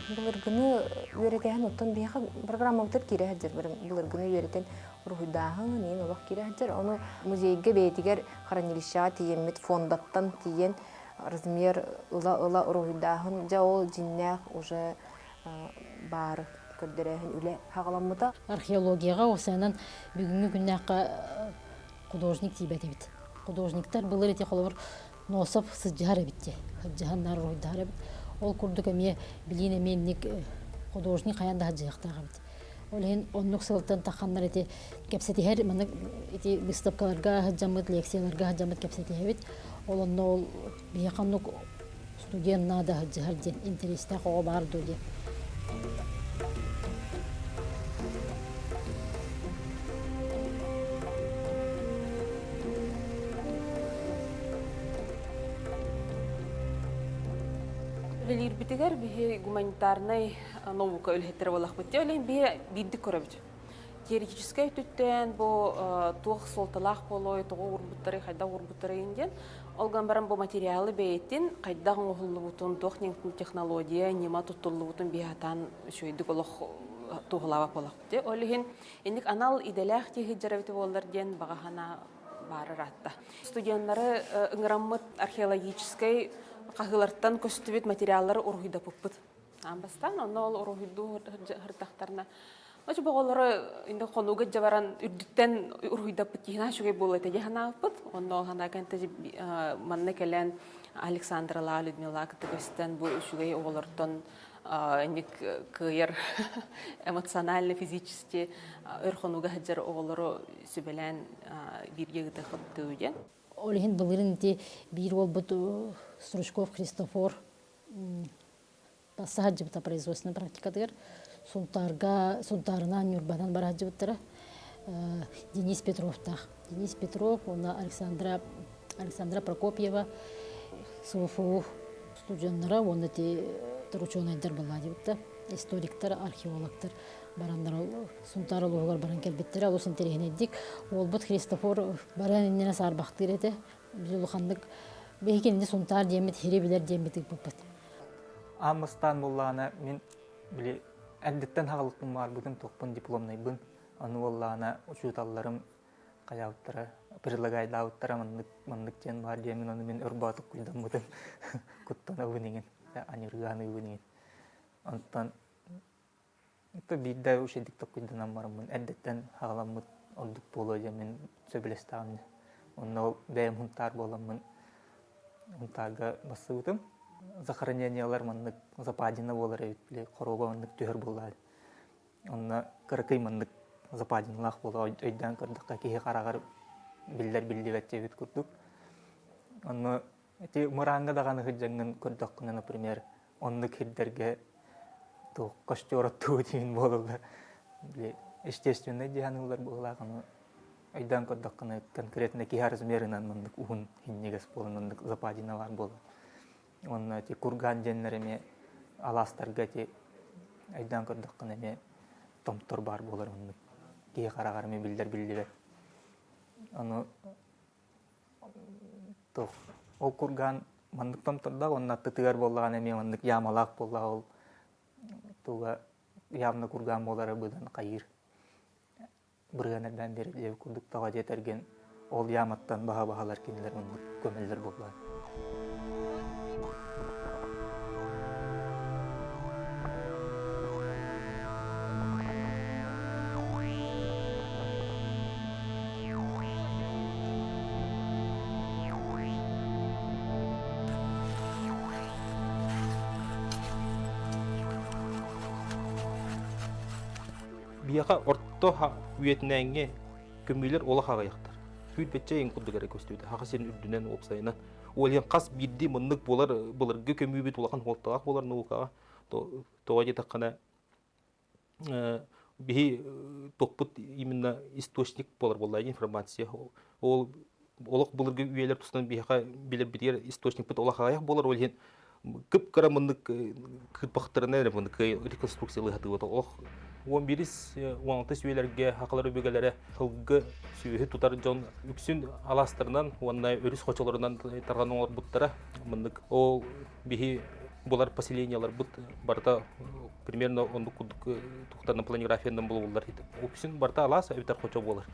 Былыргыны үөрэтээһин оттон биһиэхэ программабытыгар киирэ сылдьар былыргыны үөрэтэн уруһуйдааһын иин олох киирэ сылдьар. Ону музейга бэйэтигэр хранилищеҕа тиийэммит фондаттан тиийэн размер ыла-ыла уруһуйдааһын дьэ ол дьиҥнээх уже баар көрдөрөөһүн үлэ хаҕаламмыта. Археологияҕа осанан бүгүҥҥү күннээххэ художник тиийбэт эбит. Художниктар былыр ити холобур Носов сылдьыһар эбит дии. Сылдьыһан наар уруһуйдаһар эбит. Ол курдук эмиэ билиин эмиэ инник художник хайаан да сылдьыахтаах эбит. Ол иһин оннук сылтан тахханнар ити кэпсэтиһэр маннык ити выставкаларга сылдьаммыт, лекцияларга сылдьаммыт кэпсэтиһэбит. Ол онно ол биһиэхэ оннук студент наада сылдьыһар диэн интэриэстээх оҕо баар дуо диэн. Үлэлиирбитигэр биһи гуманитарнай наука үлэһиттэрэ буоллахпыт. Ол иһин биһи биирдик көрөбүт. Теоретическай өттүттэн бу туох суолталаах буолуой, тоҕо уурбуттарый, хайдах уурбуттарый диэн. Ол гынан баран бу материалы бэйэтин хайдах оҥоһуллубутун, туох технология, ньыма туттуллубутун биһи сатаан үчүгэйдик олох туоһулаабат буоллахпыт. Ол иһин инник анал идэлээх киһи сылдьар буоллар диэн баҕа санаа баар ыраатта. Студеннары ыҥыраммыт археологическай хаһыылартан көстүбүт материаллары уруһуйдаппыппыт. Аан бастаан онно ол уруһуйдуу сырдахтарына Очо боҕолоро инде хонууга дьэ баран үрдүттэн уруһуйдаппыт киһи үчүгэй буолла этэ дии санаабыппыт. Онно санаа кэнтэ манна кэлэн Александралаа, Людмила кытта көстөн бу үчүгэй оҕолортон инник кыайар эмоционально, физически өр хонууга сылдьар оҕолору сүбэлээн бииргэ ыытыахпыт диэн. Ол иһин былырын ити биир уолбут Стручков Христофор тахса сылдьыбыта производственнай практикатыгар Сунтаарга Сунтаарынан Ньурбанан бара сылдьыбыттара Денис Петровтаах Денис Петров уонна Александра Александра Прокопьева СВФУ студеннара уонна ити учуонайдар была диэбиттэр историктар археологтар бараннар Сунтаар улууһугар баран кэлбиттэрэ олус интэриэһинэйдик уолбут Христофор баран иннинэ саарбахтыыр этэ улаханнык биһиги кинини Сунтаар диэммит хири билэр диэммит ыыппыппыт Аан бастаан буоллаҕына мин били эрдэттэн хаҕылыкпын баарбытын туохпун дипломнайбын аны буоллаҕына учууталларым хайаабыттара предлагайдаабыттара маннык маннык диэн баар диэммин ону мин өр куйдаммытым куттанабын иҥин аньыргааныыбын иҥин онтон биирдэ үчүгэйдик толкуйданан бараммын эрдэттэн хаҕаламмыт ордук буолуо диэн мин сөбүлэстэҕим онно ол бэйэм Һунтаар буоламмын Һунтаарга бассыбытым захоронениелар маннык западина буолар эбит били хоруоба маннык түһэр буоллаҕа онно кыракый маннык западиналаах буола өйдөөн көрдөххө киһи хараҕар биллэр биллибэт диэбит курдук онно ити мырааҥҥа даҕаны сылдьаҥҥын көрдөххүнэ например оннук сирдэргэ туох костер оттуу диэн буолаллар били естественнай дии саныыллар быһыылаах ону өйдөөн көрдөххүнэ конкретно киһи размерынан маннык уһун синньигэс буолан маннык западиналар буолар уонна ити курган диэннэр эмиэ алаастарга ити өйдөөн көрдөххүнэ эмиэ томтор баар буолар оннук киһи хараҕар эмиэ биллэр биллибэт ону туох ол курган маннык томтордоох уонна аттытыгар буоллаҕына эмиэ маннык ямалаах буоллаҕа ол туга явно курган буолара быдан хайыыр бырыан элбээн биэрэр диэбит курдук тоҕо диэтэргин ол яматтан баһа-баһалар кинилэр оннук көмөллөр буоллаҕа. Биһиэхэ орто үйэтинээҥҥи көмүүлэр олох аҕыйахтар. Сүүрбэччэ ыйын курдук эрэ көстүбүтэ. Саха сирин үрдүнэн уопсайынан. Ол иһин хас биирдии муннук буолар былыргы көмүүбүт улахан суолталаах буолар наукаҕа. Тоҕо диэтэххинэ биһи тохпут именно источник буолар буолла информация. Ол олох былыргы үйэлэр тустан биһиэхэ билэрбитигэр источникпыт олох аҕыйах буолар. Ол иһин кып-кыра мыннык кырбахтарына эрэ мыннык реконструкциялыһатыбыт олох 11 16 үйэлэргэ хахалар өбүгэлэрэ сылгы сүөһү тутар дьон үксүн алаастарынан уонна өрүс хочолорунан тарҕан оҥорбуттара мыннык ол биһи Булар поселенияларбыт барыта примерно оннук курдук туохтарынан планиграфиянан булуллар. Үксүн барыта алаас эбэтэр хочо буолар.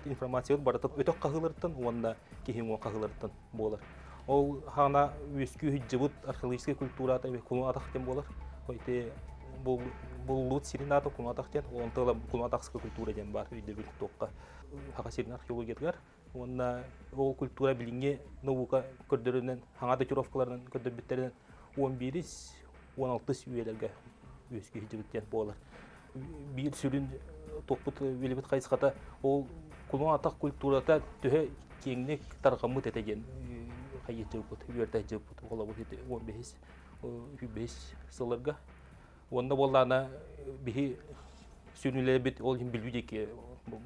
Информациябыт барыта өтөх хаһыыларыттан уонна киһи уҥуох хаһыыларыттан буолар. Ол хаана үөскүү сылдьыбыт археологическай культурата кулун атах диэн буолар. Ити буллуут сирин аата кулун атах диэн, онтон ыла кулун атахскай культура диэн баар өйдөбүл туохха Саха сирин археологиятыгар уонна ол культура билиҥҥи наука көрдөрүнэн хаҥа датировкаларынан көрдөрбүттэринэн 11-ис 16-ыс үйэлэргэ үөскүү сылдьыбыт диэн буолар. Биир сүрүн туохпут билибит хайысхата ол кулун атах культурата төһө киэҥник тарҕаммыт этэ диэн хайыаччыбыт, үөрдээччибит холобур 15 5 сылларга. Уонна буоллаана биһи сүрүнүлэрбит ол иһин Бүлүү диэки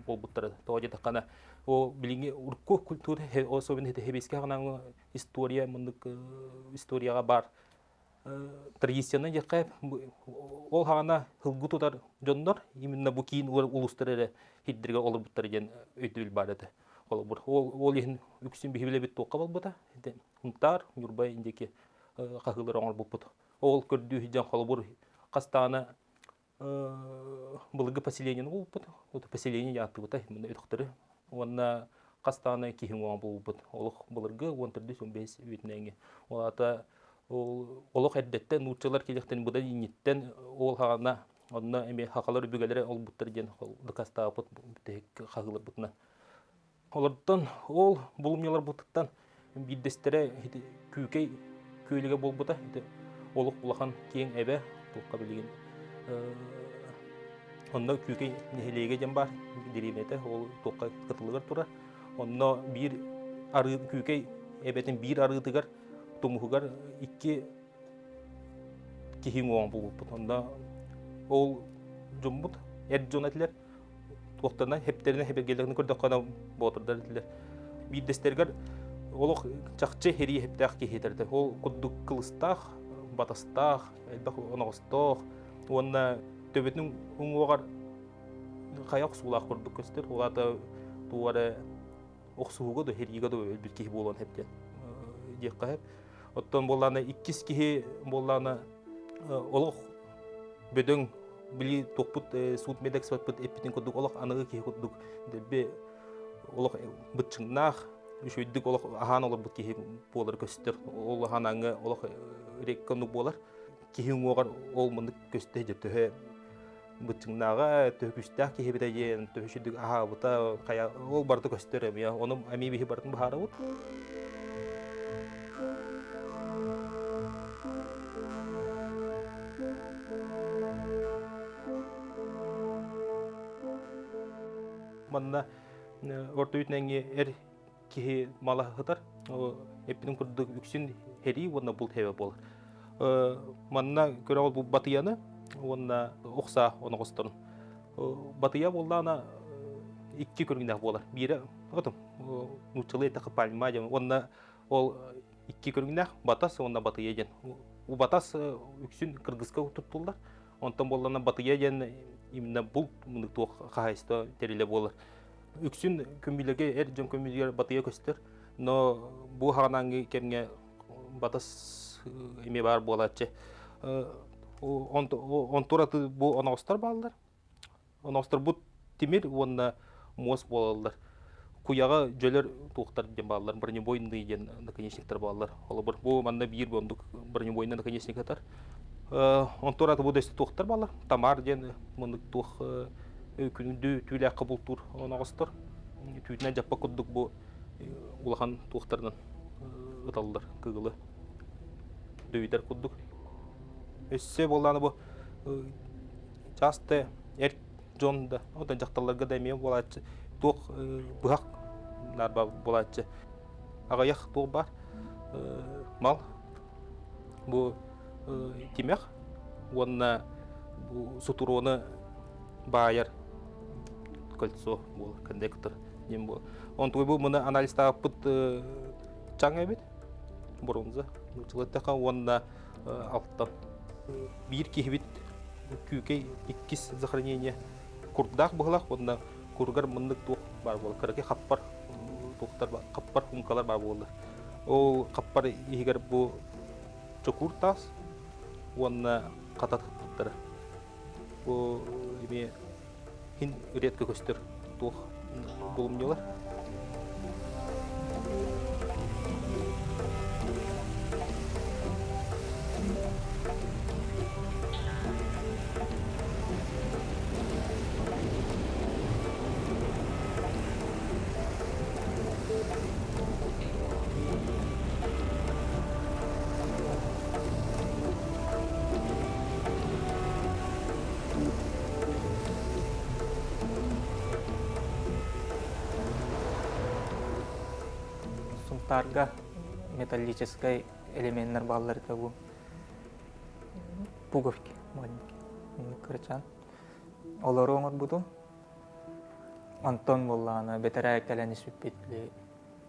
буолбуттара. Тоҕо диэтэххинэ, ол билиҥҥи урукку культура, особенно хэбиэскэ ханаҥы история мындык историяҕа баар традицияны диэххэ ол хаҕана һылгы тутар дьоннор именно бу киин улуустар эрэ хирдэргэ олорбуттар диэн өйдөбүл баар этэ. Холобур, ол, ол иһин үксүн биһи билэбит туохха буолбута. Хунтаар, Ньурба диэки хаһыылары оҥорбуппут. Ол көрдүү сылдьан холобур хастаана былыргы поселениены булбут. Поселение ааттыбыта өтөхтөрү. Уонна хастаана киһи уҥуоҕа булбут. Олох былыргы 14-15 үйэтинээҥи. Ол аата ол олох эрдэттэн нууччалар кэлиэхтэрин быдан инниттэн ол хаҕана онно эмиэ хахалар үбүгэлэрэ олбуттар диэн дакаастаабыт бүтэһик хаһыыларбытынан. Олортон ол булумньуларбытыттан биирдэстэрэ Күүкэй күөлүгэ буолбута. Ити олох улахан киэҥ эбэ, туохха билигин онно Күүкэй нэһилиэгэ диэн баар дэриэбинэтэ ол туохха кытылыгар турар. Онно биир арыы Күүкэй эбэтин биир арыытыгар тумуһугар икки киһи уҥуоҕун булбуппут. Онно ол дьоммут эр дьон этилэр. Туохтарынан хэптэринэн хэбэргэлэрин көрдөххө боотурдар этилэр. Биирдэстэригэр олох чахчы хэрии хэптээх киһи этэрдэ. Ол курдук кылыстаах, батастаах, элбэх оноҕостоох уонна төбөтүн уҥуоҕар хайа охсуулаах курдук көстөр. Ол аата туох эрэ охсуһууга да хэриигэ да өлбүт киһи буолуон сөп диэн диэххэ сөп. Оттон буоллаана иккис киһи буоллаана олох бөдөҥ били туохпут суут медэкспертпыт эппитин курдук олох аныгы киһи курдук дэлби олох быччыҥнаах үчүгэйдик олох аһаан олорбут киһи буолар көстөр. Ол аһаанааҥҥы олох рекка оннук буолар. Киһи уҥуоҕар ол мындык көстө төһө быччыҥнааҕа, төһө күүстээх киһи эбитэ диэн, төһө үчүгдүк аһаабыта, хайа ол барыта көстөр эмиэ. Ону эмиэ биһи барытын быһаарабыт. Манна орто үүтүнэҥҥи эр киһи малаһытар эппитин курдук үксүн һэрии уонна булт хэбэ буолар. Манна көрөҕүт бу батыйаны уонна охсаа оноҕосторун. Батыйа буоллаҕына икки көрүҥнээх буолар. Биирэ отум нууччалыы эттэххэ пальма диэн уонна ол икки көрүҥнээх батас уонна батыйа диэн. У батас үксүн кыргызка туттуллар. Онтон буоллаҕына батыйа диэн именно булт туох хаһаайыстыба тэрилэ буолар. Үксүн көмүүлэргэ эр дьон көмүүлэригэр батыйа көстөр. Но бу хаҕанааҥҥы кэмҥэ батас эмиэ баар буолааччы. Онтур аты бу оноҕостор бааллар. Оноҕосторбут тимир уонна муос буолаллар. Куйаҕа дьөлөр туохтар диэн бааллар, бронебойный диэн наконечниктар бааллар. Холобур, бу манна биир ондук бронебойный наконечник атар. Онтур аты бу дөстө туохтар бааллар. Тамар диэн муннук туох күнүндү түүлээххэ бултуур оноҕостор. Түүтүнэн дьаппа курдук бу улахан туохтарынан ыталлар кыгылы дөйүтэр курдук. Өссө буоллаана бу часто эр дьон да, оттон дьахталларга да эмиэ буолааччы туох быһах наарба буолааччы аҕыйах туох баар мал бу тимэх уонна бу сутуруону баайар кольцо буолар коннектор диэн буолар онтугу бу муну анализтаабыппыт чаҥ эбит бронза нууччалыы уонна алтан биир киһибит күүкэй иккис захоронение курдаах быһылах уонна куругар мыннык туох баар буолар кыракый хаппар туохтар хаппар хумкалар баар буоллар ол хаппар иһигэр бу чокуур таас. уонна хата тахпыттара. Бу эмиэ хин редко көстөр туох булумньулар. Сунтаарга металлическай элеменнэр бааллар этэ бу пуговки маленькие кырачаан олору оҥорбутум онтон буоллаҕына бэтэрээ кэлэн испиппит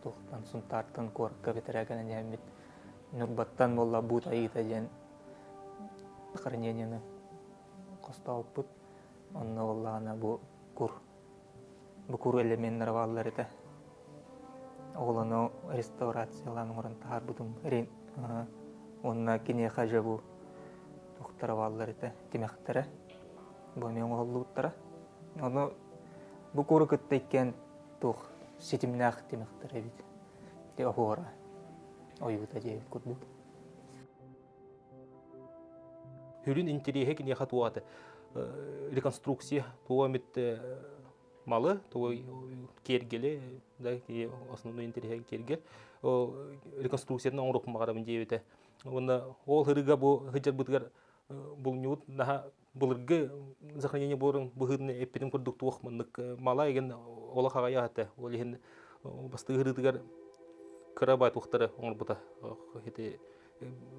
туохтан Сунтаартан куоракка бэтэрээ кэлэн иһэммит Ньурбаттан буолла Буут Айыыта диэн хранениены хостообуппут. Онно буоллаҕына бу кур бу кур элеменнэрэ бааллар этэ. Оҕолону реставрациялаан оҥорон таһаарбытым. Уонна киниэхэ дьэ бу туохтара бааллар этэ, тимэхтэрэ. Бу эмиэ оҥоһуллубуттара. Ону бу куру кытта иккиэн туох ситимнээх тимэхтэр эбит. Ити оһуора ойуута диэбит курдук. Сүрүн интэриэһэ киниэхэ туох этэ? Реконструкция туох эмит малы, тугу киэргэли, да, основной интэриэһэ киэргэл. Реконструкциятын оҥоруохпун баҕарабын диэбитэ. Уонна ол ырыга бу сылдьарбытыгар булунньубут наһаа былыргы захоронение буоларын быһыытынан эппитим курдук туох маннык мала еген олох аҕайах этэ. Ол иһин бастыгы ырыытыгар кыра бай туохтары оҥорбута. Ити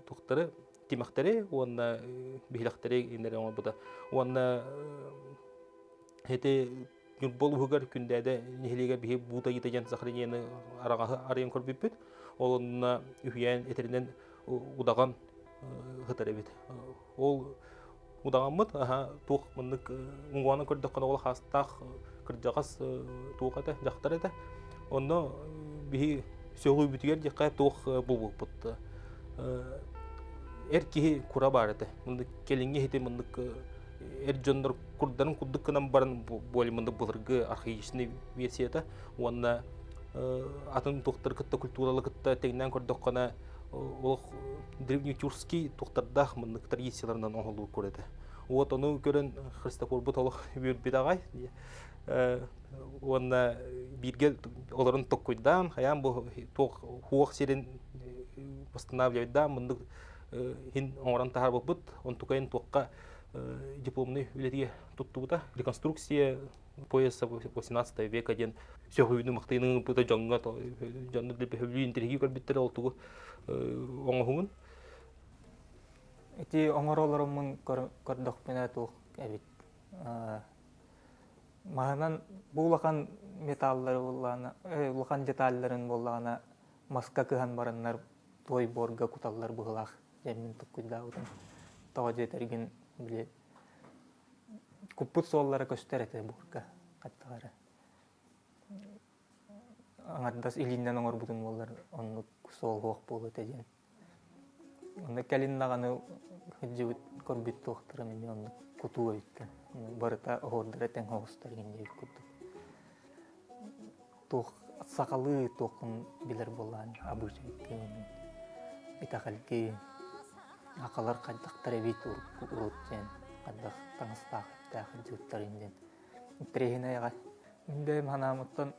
туохтары тимэхтэри уонна биһилэхтэри иннэри оҥорбута. Уонна ити Ньурба улууһугар Күндээдэ нэһилиэгэр биһи Буутайыта диэн захоронениены араҕаһы арыйан көрбүппүт. Ол онно үһүйээн этэринэн удаҕан сытар эбит. Ол удаҕаммыт аха туох маннык уҥуоҕунан көрдөххө ол хаастаах кырдьаҕас туох этэ дьахтар этэ. Онно биһи сөҕүүбүтүгэр диэххэ туох булбуппут. Эр киһи кура баар этэ. Мындык кэлиҥҥи иһити мындык эр дьоннор курдарын курдук гынан баран более мындык былыргы архаичный версията уонна атын туохтары кытта культуралы кытта тэҥнээн көрдөххөнө олох древнетюркский туохтардаах мындык традицияларынан оҥоһуллубут кур этэ. Вот ону көрөн Христофорбут олох үөрбүт аҕай. Уонна бииргэ олорон токкуйдаан, хайаан бу туох хуох сирин восстанавливайдаан мындык иһин оҥорон таһаарбыппыт. Онтукайын туохха дипломный үлэтигэр туттубута. Реконструкция пояса 18 века диэн сөҕүүнү махтыйыны ыыппыта дьоҥҥо дьонно сөбүлүү интириэһи көрбүттэрэ ол тугу оҥоһугун. Ити оҥоро олороммун көрдөхпүнэ туох эбит маһынан бу улахан металлары буоллаҕына улахан деталларын буоллаҕына маска кыһан бараннар туой буорга куталлар быһыылаах диэммин толкуйдаабытым. Тоҕо диэтэргин били куппут суоллара көстөр этэ буорга хайдах эрэ. Аҥардас илиинэн оҥорбутум буоллар оннук суол суох буолуо этэ диэн. Онно кэлин даҕаны сылдьыбыт көрбүт туохтарым эмиэ оннук кутуу эбиттэр. Барыта оһуордара тэҥ оҕустар игин диэбит курдук. Туох сахалыы туоххун билэр буоллаан обычайгын, итэҕэлгин, сахалар хайдахтар эбит урут диэн, хайдах таҥастаах эттээх сылдьыбыттарын диэн интэриэһинэй аҕай. Мин бэйэм санаамыттан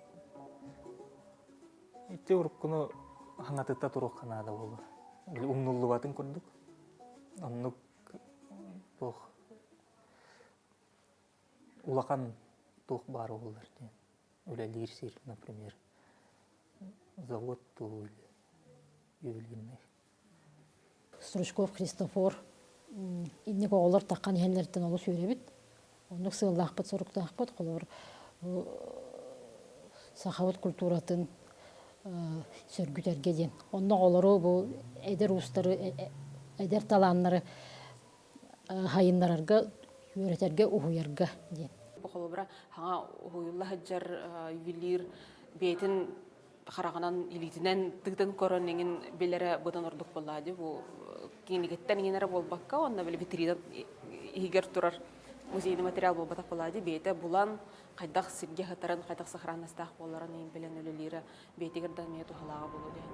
ити уруккуну хаҥатыта туруохха наада буолуо. Умнуллубатын курдук. Оннук туох улахан туох баар буоллар диэн. Үлэлиир сир, например, завод дуу или ювелирный. Стручков Христофор инник оҕолор таххан иһэллэриттэн олус үөрэбит. Оннук сыаллаахпыт, соруктаахпыт. Холобур, сахабыт культуратын сөргүтэргэ диэн. Онно оҕолору бу эдэр уустары, эдэр талааннары хайыннарарга, үөрэтэргэ, уһуйарга диэн. Бу холобура хаҥа уһуйулла сылдьар ювелир бэйэтин хараҕынан, илиитинэн тыытын көрөн иҥин билэрэ быдан ордук буоллаа дии бу. Кинигиттэн иҥин эрэ буолбакка, уонна били витрина иһигэр турар музейный материал буолбатах буолаа дии, бэйэтэ булан, хайдах сиргэ сытарын, хайдах сохранностаах буоларын иһин билэн үлэлиирэ бэйэтигэр да эмиэ туһалааҕа буолуо диэн.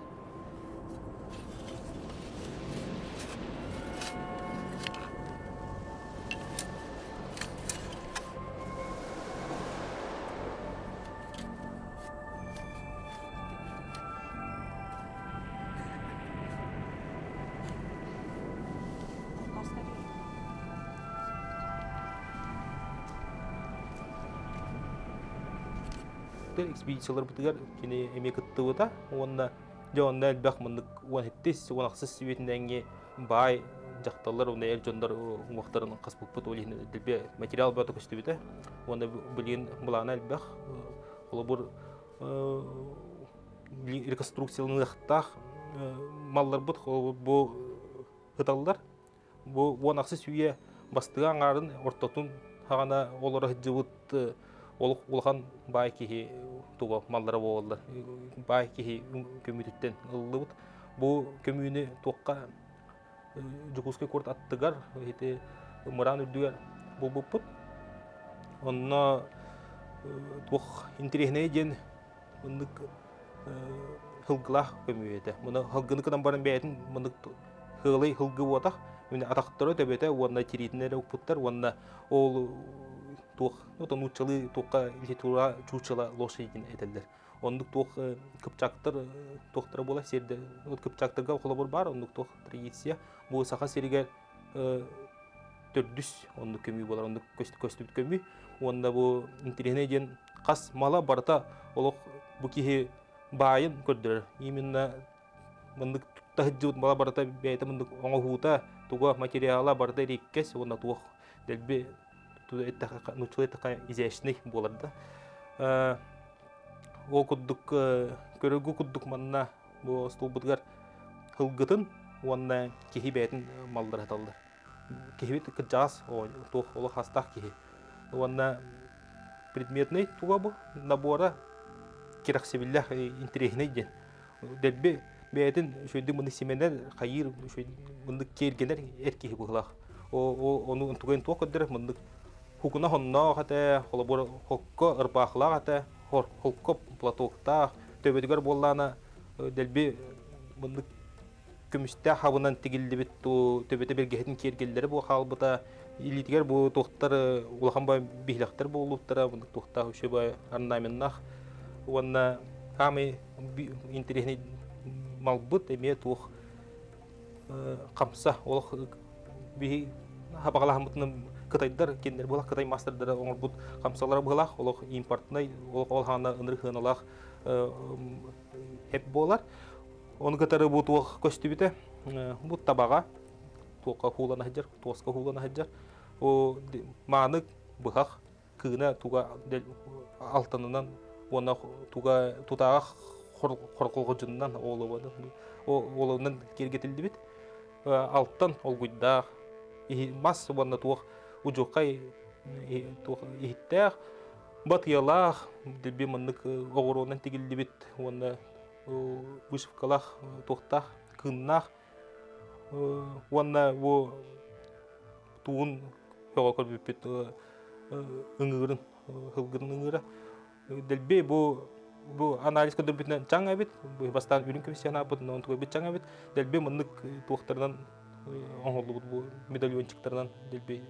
Экспедицияларбытыгар кини эмиэ кыттыбыта уонна дьэ онно элбэх маннык 17 16 үйэтинээҥҥи баай дьахталлар уонна эр дьоннор уҥуохтарын хаспыппыт ол иһин дэлби материал бөҕөтө көстүбүтэ уонна билигин былаана элбэх холобур реконструкцияланыахтаах малларбыт бу ыталлар. Бу 16 үйэ бастыҥ аҥаарын ортотун хаҕана олоро сылдьыбыт олох улахан баай киһи туга маллара буолаллар. Баай киһи көмүүтүттэн ылыллыбыт. Бу көмүүнү туохха Дьокуускай куорат аттыгар ити мыраан үрдүгэр булбуппут. Онно туох интэриэһинэй диэн мындык һылгылаах көмүү этэ. Муну һылгыны гынан баран бэйэтин мындык һыалый һылгы буотах, атахтара төбөтө уонна тириитин эрэ укпуттар уонна ол туох нууччалыы туохха литература чучело лошади диэн этэллэр. Оннук туох кыпчактар туохтара буола сирдэ вот кыпчактарга холобур баар оннук туох традиция бу Саха сиригэр төрдүс оннук көмүү буолар оннук көстүбүт көмүү уонна бу интэриэһинэй диэн хас мала барыта олох бу киһи баайын көрдөрөр именно мындык тутта сылдьыбыт мала барыта бэйэтэ мындык оҥоһуута туга материала барыта риэккэс уонна туох дэлби нууччалыы эттэххэ изящный буолар да ол курдук көрөргө курдук манна бу остуолбутугар һылгытын уонна киһи бэйэтин маллара сыталлар киһибит кырдьаҕас туох олох астаах киһи уонна предметный туга бу набора кэрэхсэбиллээх интэриэһинэй диэн дэлби бэйэтин үчүгэйдик мындык симэнэр хайыыр мындык киэргэнэр эр киһи быһыылаах ону тугайын туох көрдөрөр мындык хукуна хонноох этэ холобур хокко ырбаахылаах этэ холко платоктаах төбөтүгэр буоллаана дэлби мындык көмүстээх хабынан тигиллибит төбөтө бэргэһэтин киэргэллэрэ бу хаалбыта илиитигэр бу туохтар улахан бай биһилэхтэр буолуттара туохтаах үчүгэй орнаменнаах уонна саамай интэриэһинэй малбыт эмиэ туох хамса олох биһи хабаҕалаһаммытынан кытайдар кинилэр буолах кытай маастардара оҥорбут хамсалара быһылаах олох импортнай олох ол хаана ынырык сыаналаах хэп буолар Ону кытары бу туох көстүбүтэ, бу табаҕа туохха уулана сылдьар, туоска уулана сылдьар. О мааны быһах кыына туга алтанынан уонна туга тутааҕа хорҕолдьунунан оловунан киэргэтиллибит. Алтан олгуйдаах мас уонна туох удьурхай туох иһиттээх батыйалаах дэлби маннык оҕуруонан тигиллибит уонна вышивкалаах туохтаах кыыннаах уонна бу тугун көҕө көрбүппүт ыҥыырын һылгын ыҥыыра дэлби бу бу анализ көрдөрбүтүнэн чаҥ эбит бастаан үрүҥ көмүс анаабыт онтугайбыт чаҥ эбит дэлби маннык туохтарынан оҥоһуллубут бу медальончиктарынан дэлби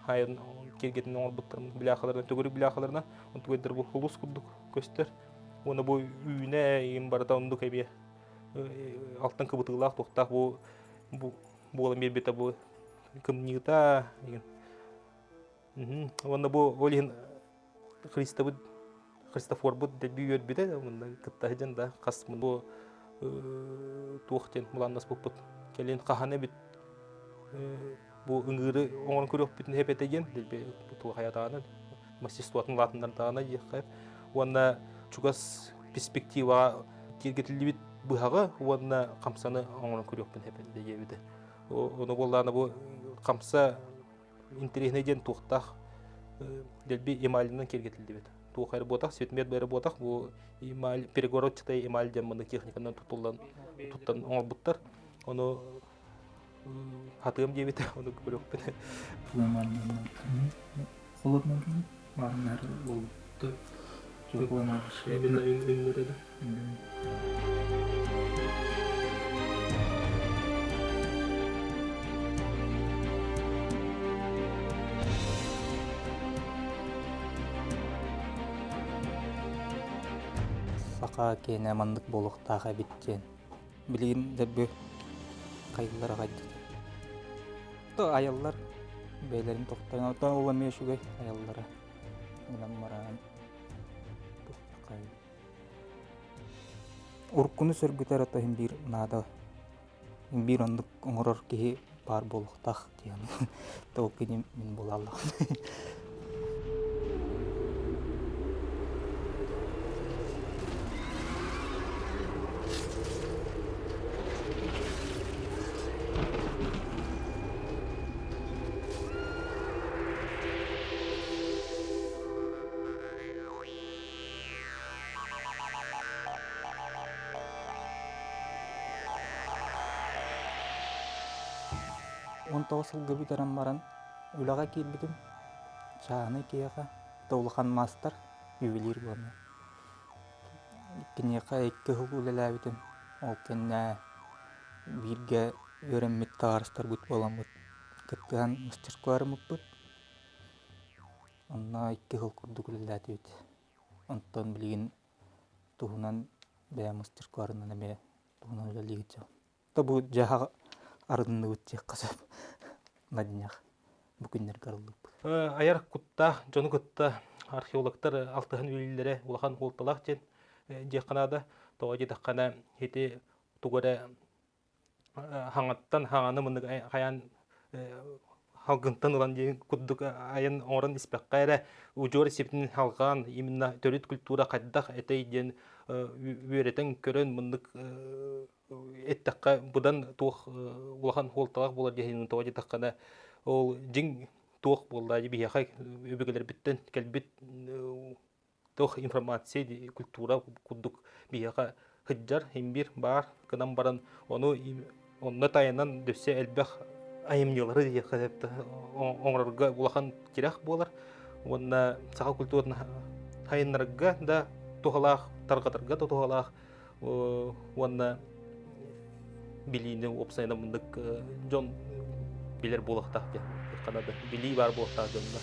хайын киэргэтин оҥорбуттарын бляхаларынан төгүрүк бляхаларынан онтугайдар бу хулус курдук көстөр Уонна бу үүнэ им барыта оннук эбиэ алтан кыбытыылаах туохтаах бу бу буолан биэрбитэ бу кымньыыта уонна бу ол иһин Христобут Христофорбут дэлби үөрбүтэ мында кытта сылдьан да хас бу туох диэн былааннаспыппыт кэлин хаһан эбит бу ыҥыыры оҥорон көрүөхпүтүн сөп этэ диэн дэлби туох хайатаҕынан мастерствотын улаатыннардаҕына диэххэ уонна чугас перспективаҕа киэргэтиллибит быһаҕы уонна хамсаны оҥорон көрүөхпүн сөп этэ диэбитэ. Ону буоллаҕына бу хамса интэриэһинэй диэн туохтаах дэлби эмалинан киэргэтиллибит. Туох эрэ буотах, цветмет эрэ буотах, бу эмаль, перегородчатая эмаль диэн маннык техниканан туттуллан туттан оҥорбуттар. Ону. хатыам диэбитэ, ону көрүөхпүт. Холодно баарынар болбутта. Именно үннөрө да. Саха киэнэ маннык буолуохтаах эбит диэн. Билигин дэлби хайыллара хайдыта. То айаллар бэйэлэрин тохтоон, оттон ол эмиэ үчүгэй айаллара. Гынан баран Уруккуну сөргүтэр ото иһин биир наада биир оннук оҥорор киһи баар буолуохтаах диэн ол кини мин буолааллаҕым. 19 сылга бүтэрэн баран үлэҕэ киирбитим. Чааһынай киһиэхэ да улахан маастар, ювелир буолла. Киниэхэ икки сыл үлэлээбитим. Ол кэннэ бииргэ үөрэммит табаарыстарбыт буоламмыт кыттыһан мастерскуо арыммыппыт. Онно икки сыл курдук үлэлээтибит. Онтон билигин туһунан бэйэм мастерскуарынан эмиэ туһунан үлэлиигит дьон. То бу дьаһах арынныбыт диэххэ сөп. На днях бу күннэргэ арыллыбыт. Айар куттаах дьону кытта археологтар алтыһан үлэлииллэрэ улахан суолталаах диэн диэххэ наада. Тоҕо диэтэххинэ ити тугу эрэ хаҥаттан хаҥаны мыннык хайаан халгынтан ылан диэн курдук айан оҥорон испэххэ эрэ удьуор сибитин халҕаан именно төрүт культура хайдах этэй диэн үөрэтэн көрөн мыннык эттэххэ быдан туох улахан суолталаах буолар диэн тоҕо диэтэххинэ ол дьиҥ туох буолла биһиэхэ өбүгэлэрбиттэн кэлбит туох информация культура курдук биһиэхэ сылдьар имбир баар гынан баран ону онно тайанан дөссө элбэх айымньылары диэххэ оҥорорго улахан тирэх буолар уонна саха культуратын сайыннарарга да туһалаах тарҕатарга да туһалаах уонна билиини уопсайынан мындык дьон билэр буолуохтаах диэн ханада билии баар буолуохтаах дьонно.